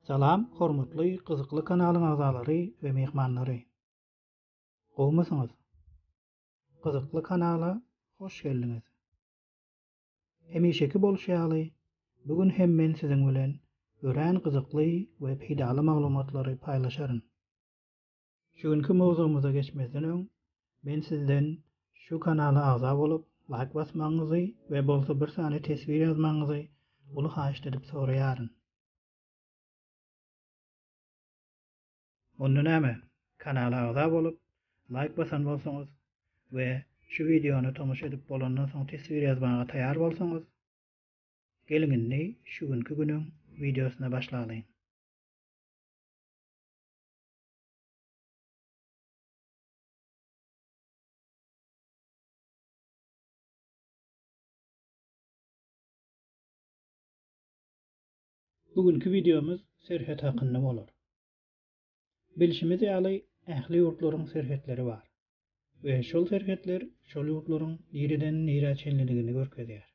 Salam hormatly gyzykly kanalyň agzalary we myhmanlary. Gowmysyňyz? Gyzykly kanala hoş geldiňiz. Hemişeki bolşy ýaly, bu gün hem men siziň bilen örän gyzykly we peýdaly maglumatlary paýlaşaryn. Şu günki mowzugymyza geçmezden öň, men sizden şu kanala agza bolup, laýk basmagyňyzy we bolsa bir sany teswir ýazmagyňyzy uly haýyşt edip soraýaryn. Onda näme, kanala agza bolup, laýk basan bolsaňyz we şu wideony tomaşa edip bolandan soň teswir ýazmaga taýar bolsaňyz, geliň indi şu günki günüň wideosyna başlalyň. Bu günki wideomyz serhet hakynda bolar. Bilşimiz ýaly ähli ýurtlaryň serhetleri bar we şol serhetler şol ýurtlaryň nireden nirä çenliligini görkezýär.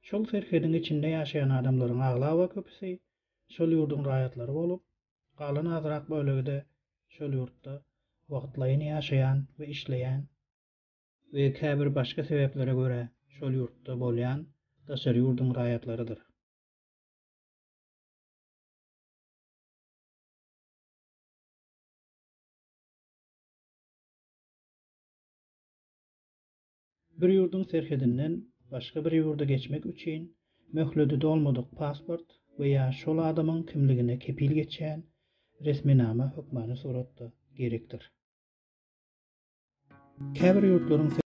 Şol serhediň içinde ýaşaýan adamlaryň aglaba köpüsi şol ýurduň raýatlary bolup, galan azrak bölegi-de şol ýurtda wagtlaýyn ýaşaýan we işleýän we käbir başga sebäplere görä şol ýurtda bolýan daşary ýurduň raýatlarydyr. Bir ýurduň serhedinden başga bir ýurda geçmek üçin möhledi dolmadyk pasport we ýa şol adamyň kimligine kepil geçýän resminama hökmany suratda gerekdir. Käbir ýurtlaryň.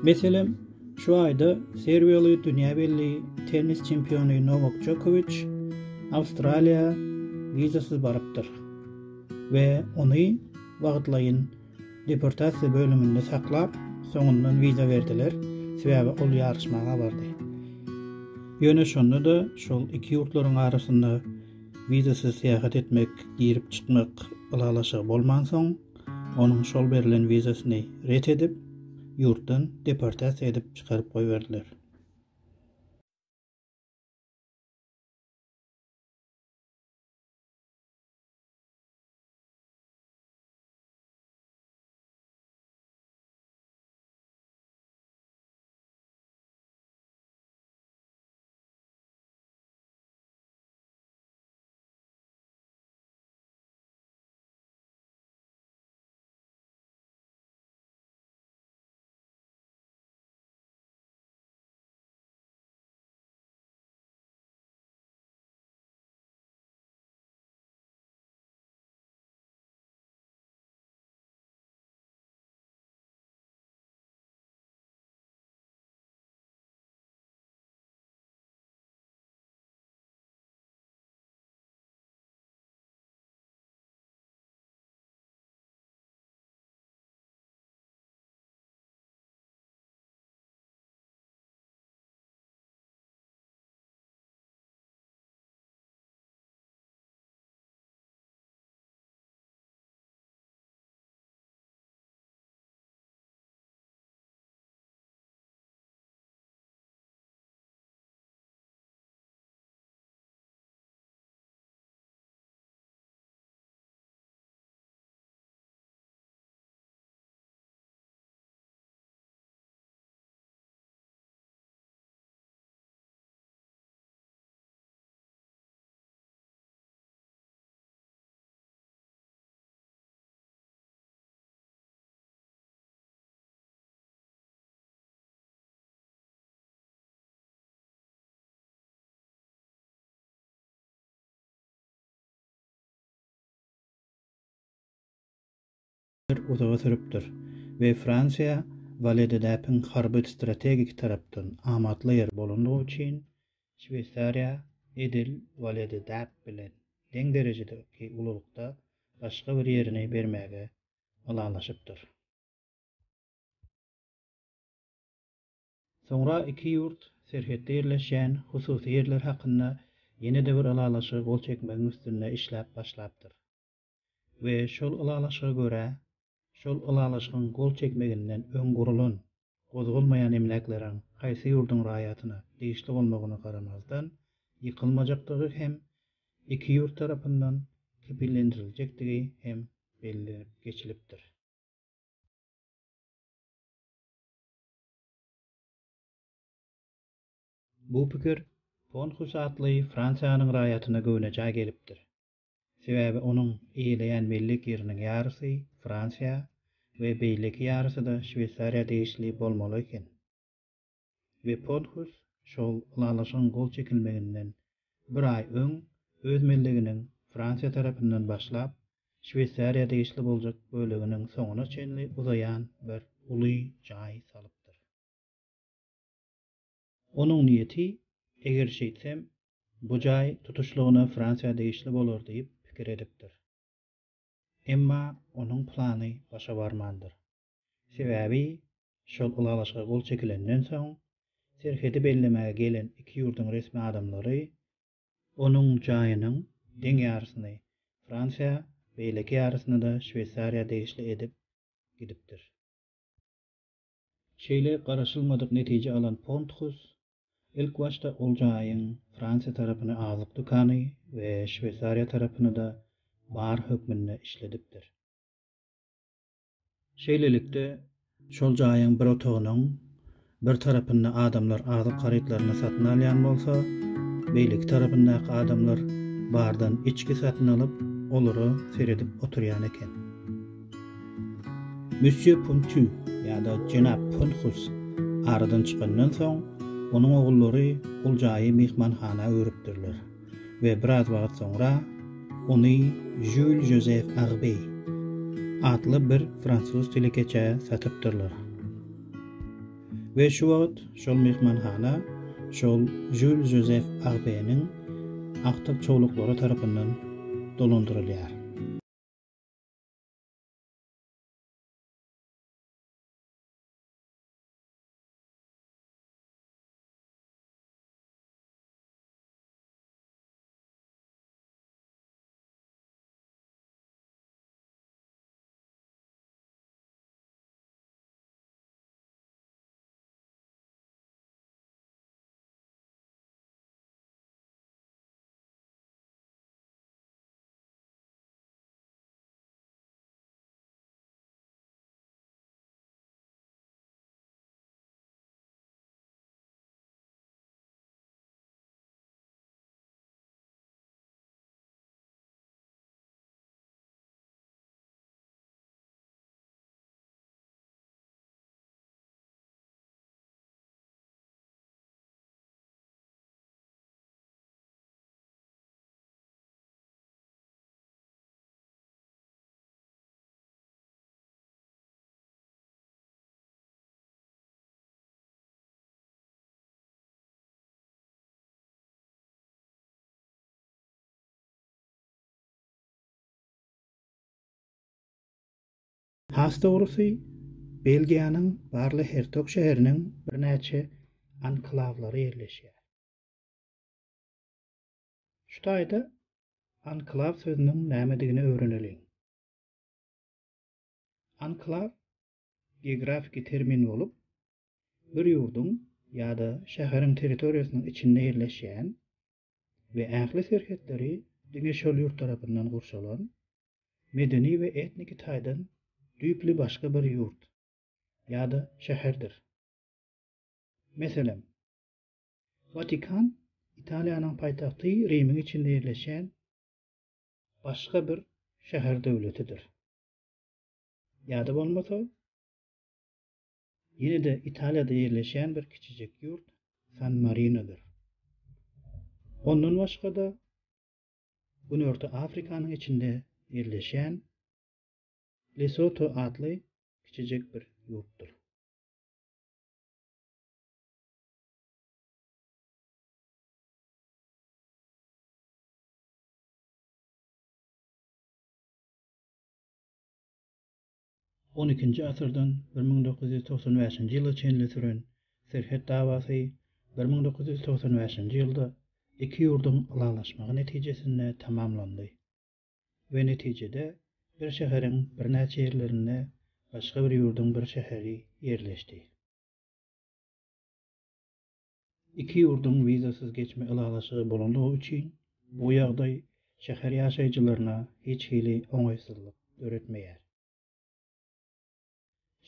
Meselem, şu aýda serbiýaly dünýä belli tennis çempiony Nowak Jokowiç Awstraliýa wizasyz barypdyr we ony wagtlaýyn deportasiýa bölüminde saklap, soňundan wiza berdiler, sebäbi ol ýaryşmaga bardy. Ýöne şonda-da şol iki ýurtlaryň arasynda wizasyz syýahat etmek, girip-çykmak ylalaşygy bolmansoň, onuň şol berlen wizasyny ret edip, ýurtdan deportasiýa edip çykaryp goýberdiler. uzaga sürüpdir we Fransiýa Wale-de-Däpiň harby-strategik tarapdan amatly ýer bolandygy üçin Şweýsariýa edil Wale-de-Däp bilen deň derejedäki ululykda başga bir ýerini bermäge ylalaşypdyr. Soňra iki ýurt serhetde ýerleşýän hususy ýerler hakynda ýene-de bir ylalaşyga gol çekmegiň üstünde işläp başlapdyr. We şol ylalaşyga görä, şol ylalaşygyň gol çekmeginden öň gurulan, gozgalmaýan emläkleriň haýsy ýurduň raýatyna degişli bolmagyna garamazdan, ýykylmajakdygy hem iki ýurt tarapyndan kepillendiriljekdigi hem bellenip geçilipdir. Bu pikir Ponhus atly Fransiýanyň raýatyna göwnejaý gelipdir. Sebäbi onuň eýeleýän mellek ýeriniň ýarysy Fransiýa we beýleki ýarysy-da Şweýsariýa degişli bolmaly eken. We Ponhus şol ylalaşygyň gol çekilmeginden bir aý öň öz melleginiň Fransiýa tarapyndan başlap, Şweýsariýa degişli boljak böleginiň soňuna çenli uzaýan bir uly jaý salypdyr. Onuň niýeti, Eger şeýtsem, bu jaý tutuşlygyna Fransiýa degişli bolar diýip pikir edipdir. Emma onuň plany başa barmandyr. Sebäbi şol ylalaşyga gol çekilenden soň, serhedi bellemäge gelen iki ýurduň resmi adamlary onuň jaýynyň deň ýarysyny Fransiýa, beýleki ýarysyny-da Şweýsariýa degişli edip gidipdir. Şeýle garaşylmadyk netije alan Ponthus ilkbaşda ol jaýyň Fransiýa tarapyny azyk dükany we Şweýsariýa tarapyny-da bar hökmünde işledipdir. Şeýlelikde, şol jaýyň bir otagynyň bir tarapynda adamlar azyk harytlaryny satyn alýan bolsa, beýleki tarapyndaky adamlar bardan içgi satyn alyp, olara seredip oturýan eken. Müsýe Puntu ýa-da jenap Punhus aradan çykandan soň, onuň ogullary ol jaýy myhmanhana öwrüpdirler we biraz wagt soňra ony Žýul Žozef Agbeý atly bir fransuz telekeçä satypdyrlar. We şu wagt şol myhmanhana şol Žýul Žozef Agbeniň agtyk-çowluklary tarapyndan dolandyrylýar. Has dogrusy, Belgiýanyň Barle-Hertog şäheriniň birnäçe anklawlary ýerleşýär. Şu taýda anklaw sözüniň nämedigini öwreneliň. Anklaw geografiki termin bolup, bir ýurduň ýa-da şäheriň territoriýasynyň içinde ýerleşýän we ähli serhetleri diňe şol ýurt tarapyndan gurşalan, medeni we etniki taýdan düýpli başga bir ýurt ýa-da şäherdir. Meselem, Watikan Italiýanyň paýtagty Rimiň içinde ýerleşýän başga bir şäher döwletidir. Ýa-da bolmasa, ýene-de Italiýada ýerleşýän bir kiçijek ýurt San Marinodyr. Ondan başga-da Günorta Afrikanyň içinde ýerleşýän. Lesoto atly kiçijek bir ýurtdur. On ikinji asyrdan 1995-nji ýyla çenli süren serhet dawasy 1995-nji ýylda iki ýurduň ylalaşmagy netijesinde tamamlandy we netijede bir şäheriň birnäçe ýerlerinde başga bir ýurduň bir şäheri ýerleşdi. Iki ýurduň wizasyz geçme ylalaşygy bolanlygy üçin bu ýagdaý şäher ýaşaýjylaryna hiç hili oňaýsyzlyk döretmeýär.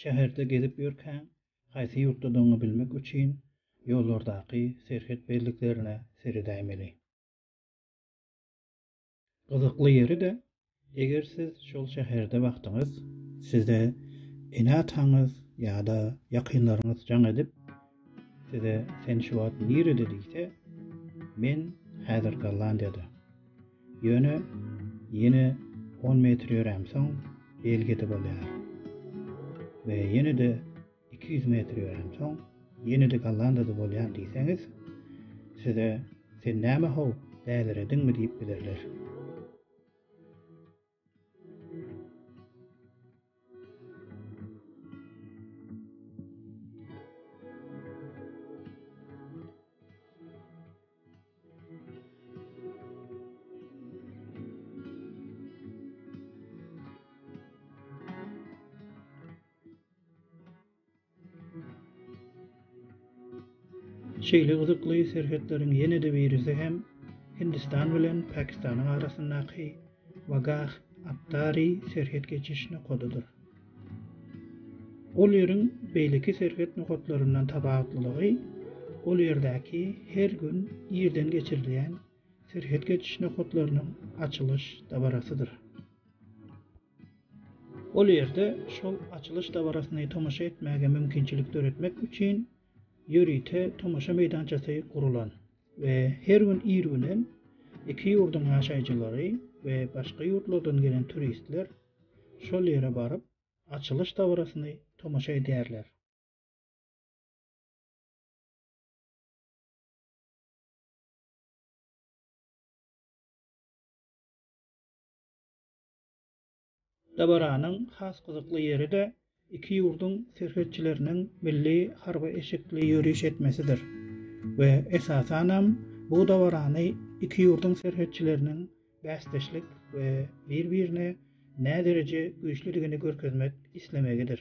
Şäherde gezip ýörkäň haýsy ýurtdadygyňy bilmek üçin ýollardaky serhet belliklerine seredäýmeli. Gyzykly ýeri-de, eger siz şol şäherde wagtyňyz size ene-ataňyz ýa-da ýakynlaryňyz jaň edip, size sen şu wagt nirede diýse, men häzir Gollandiýada. Ýöne ýene on metr ýörämsoň Belgiýada bolýaryn. We ýene-de 200 metr ýörämsoň, ýene-de Gollandiýada bolýan diýseňiz, size Sen näme-how, dälirediňmi diýip bilerler. Şeýle gyzykly serhetleriň ýene-de birisi hem Hindistan bilen Pakistanyň arasyndaky Wagah-Attari serhet geçiş nokadydyr. Ol ýeriň beýleki serhet nokatlaryndan tapawutlylygy ol ýerdäki her gün irden geçirilýän serhet geçiş nokatlarynyň açylyş dabarasydyr. Ol ýerde şol açylyş dabarasyny tomaşa etmäge mümkinçilik döretmek üçin ýörite tomaşa meýdançasy gurulan we her gün ir bilen iki ýurduň ýaşaýjylary we başga ýurtlardan gelen turistler şol ýere baryp açylyş dabarasyny tomaşa edýärler. Dabaranyň has gyzykly ýeri-de iki ýurduň serhetçileriniň milli harby eşikli ýöriş etmesidir we esasanam bu dabarany iki ýurduň serhetçileriniň bäsdeşlik we bir-birine nädereje güýçlüdigini görkezmek islemegidir.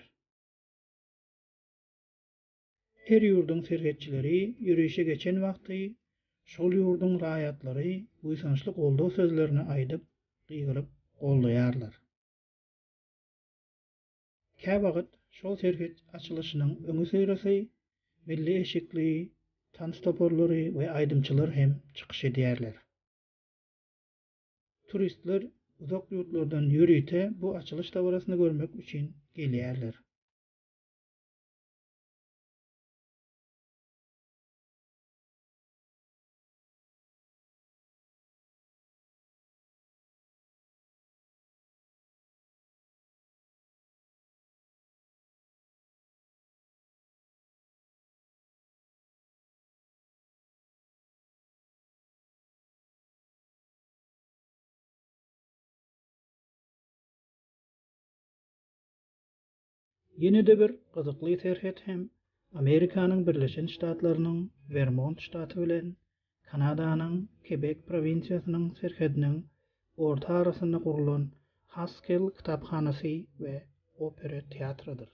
Her ýurduň serhetçileri ýörişe geçen wagty şol ýurduň raýatlary buýsançly goldaw sözlerini aýdyp, gygyryp goldaýarlar. Käwagt şol serhet açylyşynyň öňüsyrasy milli eşikli tans toparlary we aýdymçylar hem çykyş edýärler. Turistler uzak ýurtlardan ýörite bu açylyş dabarasyny görmek üçin gelýärler. Ýene-de bir gyzykly serhet hem Amerikanyň Birleşen Ştatlarynyň Wermont ştaty bilen Kanadanyň Kebek prowinsiýasynyň serhediniň orta arasynda gurlan Haskell kitaphanasy we opera teatrydyr.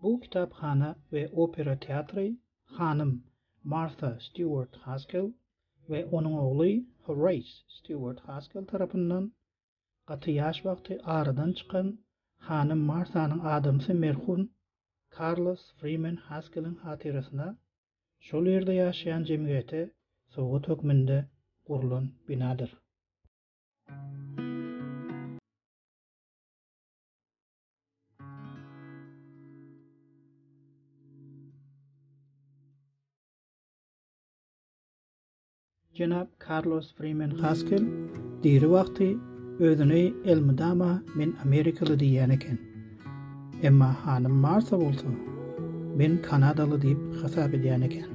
Bu kitaphana we opera teatry hanym Martha Stewart Haskell we onuň ogly Horace Stewart Haskell tarapyndan Gaty ýaş wagty aradan çykan hanym Martanyň adamsy merhum Karlos Frimen Haskeliň hatyrasyna şol ýerde ýaşaýan jemgyýete sowgat hökmünde gurlan binadyr. Jenap Karlos Frimen Haskell diri wagty Özüni elmydama men amerikaly diýýän eken. Emma hanym Marta bolsa, men kanadaly diýip hasap edýän eken.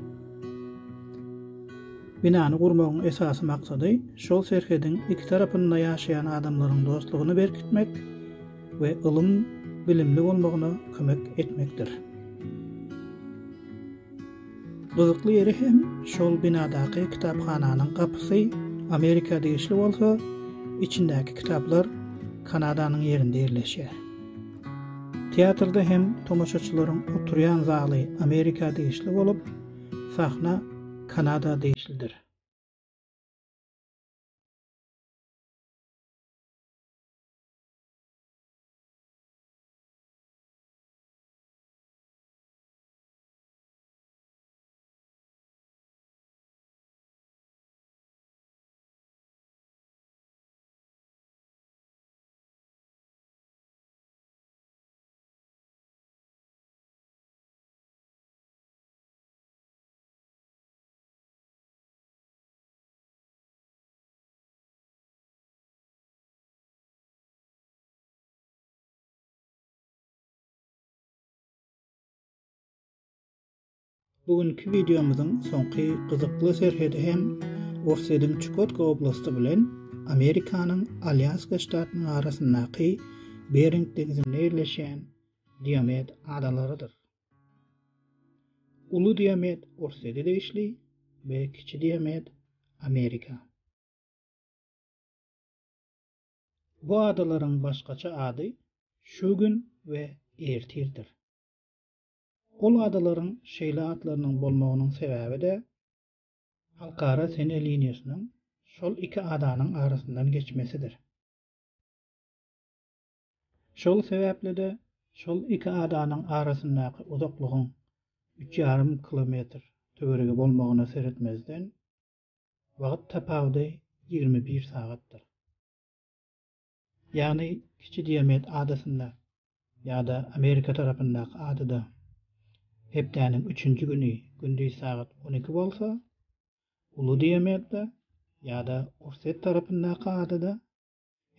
Binany gurmagyň esasy maksady şol serhediň iki tarapynda ýaşaýan adamlaryň dostlugyny berkitmek we ylym bilimli bolmagyna kömek etmekdir. Gyzykly ýeri hem şol binadaky kitaphananyň gapysy Amerika degişli bolsa, içindäki kitaplar Kanadanyň ýerinde ýerleşýär. Teatrda hem tomaşaçylaryň oturýan zaly Amerika degişli bolup, sahna Kanada degişlidir. Bu günki wideomyzyň soňky gyzykly serhedi hem Orsýetiň Çukotka oblasty bilen Amerikanyň Alýaska ştatynyň arasyndaky Bering deňzinde ýerleşýän Diomed adalarydyr. Uly Diomed Orsýete degişli we Kiçi Diomed Amerika. Bu adalaryň başgaça ady Şu gün we Ertirdir. Ol adalaryň şeýle atlarynyň bolmagynyň sebäbi-de halkara sene liniýasynyň şol iki adanyň arasyndan geçmesidir. Şol sebäpli-de şol iki adanyň arasyndaky uzaklygyň üç ýarym kilometr töweregi bolmagyna seretmezden, wagt tapawudy 21 sagatdyr. Ýagny Kiçi Diomed adasynda ýa-da Amerika tarapyndaky adada hepdäniň üçünji güni gündiz sagat 12 bolsa, Uly Diomedde ýa-da Orsýet tarapyndaky adada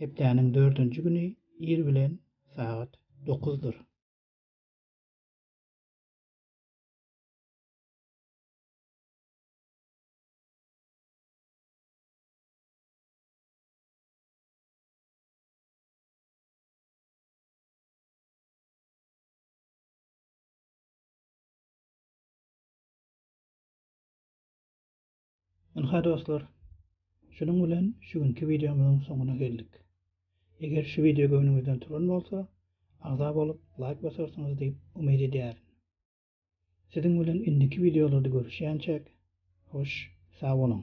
hepdäniň dördünji güni ir bilen sagat dokuzdyr. Ynha dostlar, şunuň bilen şu günki wideomyzyň soňuna geldik. Eger şu wideo göwnüňizden turan bolsa, agza bolup laýk basarsyňyz diýip umyt edýärin. Siziň bilen indiki wideolarda görüşýänçäk, hoş sag boluň!